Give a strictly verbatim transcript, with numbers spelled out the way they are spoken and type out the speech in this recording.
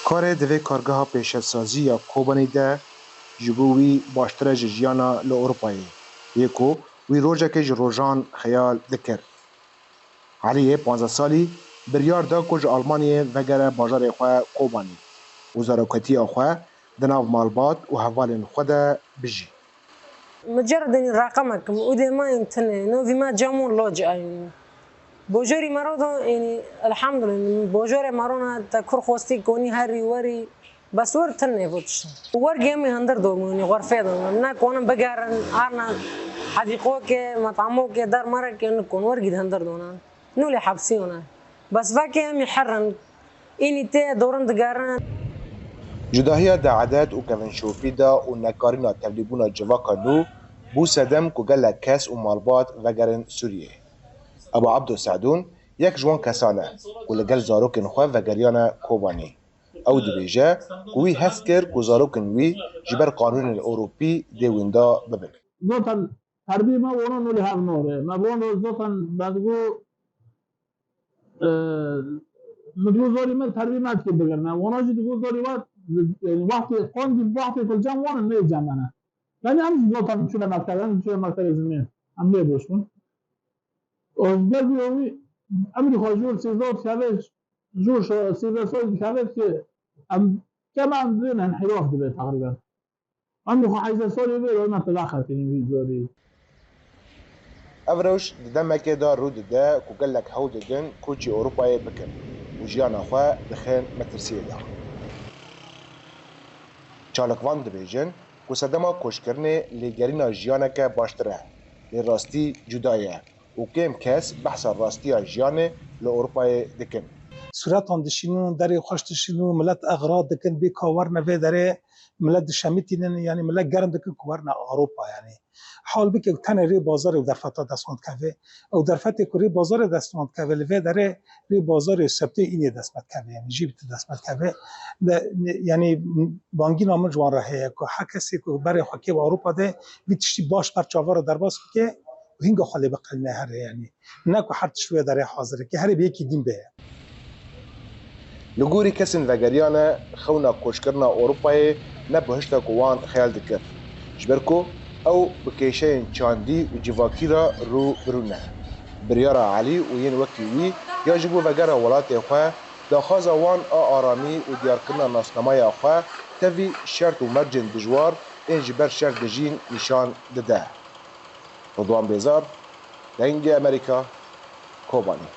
Karê di vê kargeha pêşetsazî ya Kobanî de ji bo wî baştir e ji jiyana li Ewropayê, yê ku wî rojekê ji rojan xeyal dikir. Elî yê panzdeh salî biryar da ku ji Almanyayê vegere bajarê xwe Kobanî û zaroketiya xwe di nav malbat û hevalên xwe de bijî. مجرد اني رقمك ودي ما ينتني نوفي ما جامون لوج اين. بوجوري مرضو اني الحمد لله بوجوري مرونا تا كور خوستي كوني هري وري. بس ور تني بوتش. ورقي امي هندر دوموني غرفه دوموني منا كونن بقارن ارنا حديقوكي مطعموكي دار مركي نكون ورقي هندر دونا نولي حبسيونا. بس فاكي امي حرن اني تي دورن دقارن. Cudahiya di edet û kevinşopî de û nekarîna tevlîbûna civaka nû bû sedem ku gelek kes û malbat vegerin Sûriyê. Ebu Abdo Sedûn yek ji wan kesan e ku li gel zarokên xwe vegeriyane Kobanî. Ew dibêje ku wî hest kir ku zarokên wî ji ber qanûnên Ewropî dê wînda bibin. Zaten terbiyê me wana nolê hev nare. Me bi wan re zaten me digo, e, me digo zarî me terbiyê me dike bigirne. Wana jî digo zarî we, yani wextê qandî wextê ku li cem wan in, neyê cem me ne. Yani em jî zaten çûne mektebe, em jî çûne mektebe zimê. Em lê boş bûn. Û ji ber vî ewî emrî xwe jor sêzdeh dikeve, jor şo-, sêzdeh salî dikeve ki em kema em dibên enhîraf dibe teqrîben. Em li xwe heyzeh salî vê re me pila xelkî nî vî zorî. Ev rewş di demekê de rû dide ku gelek hewl didin koçî Ewropayê bikin û jiyana xwe dixin metirsiyê de. Çalakvan dibêjin ku sedema koçkirinê lêgerîna jiyaneke baştir e, lê rastî cuda ye û kêm kes behsa rastiya jiyanê li Ewropayê dikin. Sûretan dişînin, derê xweş dişînin, milet exra dikin, bê ka werne vê derê, milet dişemitînin, yanî milet germ dikin ku werne Ewropa yanî. Hal bike ku tenê rê bazarê û derfeta destwan dikeve. Ew derfetê ku rê bazarê destwan dikeve, li vê derê rê bazarê û sebtê înê dest me dikeve, yanî jî bi dest me dikeve. De, yanî bangîna min ji wan re heye ku her kesê ku berê xwe kê bi Ewropa de, vî tiştî baş ber çava re derbas bike û hînga xwe lê biqeline here, yanî ne ku her tişt wê derê hazir e, ke herê bi yekî dîn bê. Li gorî kesên vegeriyane, xewna koçkirina Ewropayê ne bihişta ku wan xeyal dikir, ji ber ku ew bi kêşeyên çandî û civakî re rû bi rû ne. Biryara Elî û yên wekî wî ya ji bo vegera welatê xwe, daxwaza wan a aramî û diyarkirina nasnameya xwe tevî şert û mercên dijwar ên ji ber şer dijîn nîşan dide. Ridwan Bêzar, Dengê Amerîka, Kobanî.